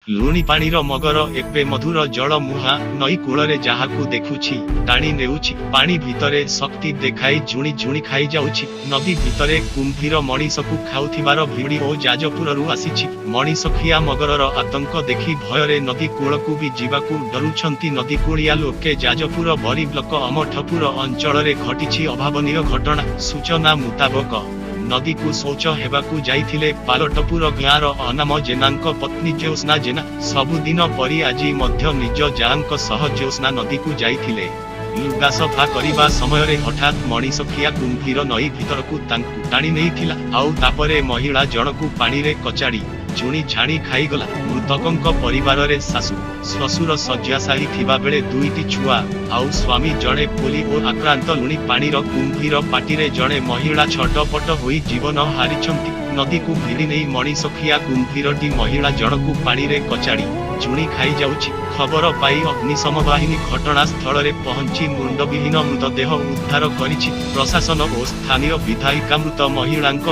ଲୁଣି ପାଣିର ମଗର ଏବେ ମଧୁର ଜଳ ମୁହାଁ ନଈ କୂଳରେ ଯାହାକୁ ଦେଖୁଛି ଟାଣି ନେଉଛି। ପାଣି ଭିତରେ ଶକ୍ତି ଦେଖାଇ ଝୁଣି ଝୁଣି ଖାଇଯାଉଛି। ନଦୀ ଭିତରେ କୁମ୍ଭୀର ମଣିଷକୁ ଖାଉଥିବାର ଭିଡିଓ ଯାଜପୁରରୁ ଆସିଛି। ମଣିଷଖିଆ ମଗରର ଆତଙ୍କ ଦେଖି ଭୟରେ ନଦୀ କୂଳକୁ ବି ଯିବାକୁ ଡରୁଛନ୍ତି ନଦୀକୂଳିଆ ଲୋକେ। ଯାଜପୁର ବରୀ ବ୍ଲକ ଅମଠପୁର ଅଞ୍ଚଳରେ ଘଟିଛି ଅଭାବନୀୟ ଘଟଣା। ସୂଚନା ମୁତାବକ, ନଦୀକୁ ଶୌଚ ହେବାକୁ ଯାଇଥିଲେ ପାଲଟପୁର ଗାଁର ଅନାମ ଜେନାଙ୍କ ପତ୍ନୀ ଜ୍ୟୋତ୍ସ୍ନା ଜେନା। ସବୁଦିନ ପରି ଆଜି ମଧ୍ୟ ନିଜ ଯାଆଙ୍କ ସହ ଜ୍ୟୋତ୍ସ୍ନା ନଦୀକୁ ଯାଇଥିଲେ। ଲୁଗା ସଫା କରିବା ସମୟରେ ହଠାତ୍ ମଣିଷଖିଆ କୁମ୍ଭୀର ନଈ ଭିତରକୁ ତାଙ୍କୁ ଟାଣି ନେଇଥିଲା। ଆଉ ତାପରେ ମହିଳା ଜଣକୁ ପାଣିରେ କଚାଡ଼ି ଝୁଣି ଝାଣି ଖାଇଗଲା। ମୃତକଙ୍କ ପରିବାରରେ ଶାଶୁ, ଶ୍ୱଶୁର ଶଯ୍ୟାଶାୟୀ ଥିବାବେଳେ ଦୁଇଟି ଛୁଆ ଆଉ ସ୍ୱାମୀ ଜଣେ ପୋଲିଓ ଆକ୍ରାନ୍ତ। ଲୁଣି ପାଣିର କୁମ୍ଭୀର ପାଟିରେ ଜଣେ ମହିଳା ଛଟପଟ ହୋଇ ଜୀବନ ହାରିଛନ୍ତି। ନଦୀକୁ ଭିଡ଼ି ନେଇ ମଣିଷଖିଆ କୁମ୍ଭୀରଟି ମହିଳା ଜଣକୁ ପାଣିରେ କଚାଡ଼ି ଝୁଣି ଖାଇଯାଉଛି। ଖବର ପାଇ ଅଗ୍ନିଶମ ବାହିନୀ ଘଟଣାସ୍ଥଳରେ ପହଞ୍ଚି ମୁଣ୍ଡବିହୀନ ମୃତଦେହ ଉଦ୍ଧାର କରିଛି। ପ୍ରଶାସନ ଓ ସ୍ଥାନୀୟ ବିଧାୟିକା ମୃତ ମହିଳାଙ୍କ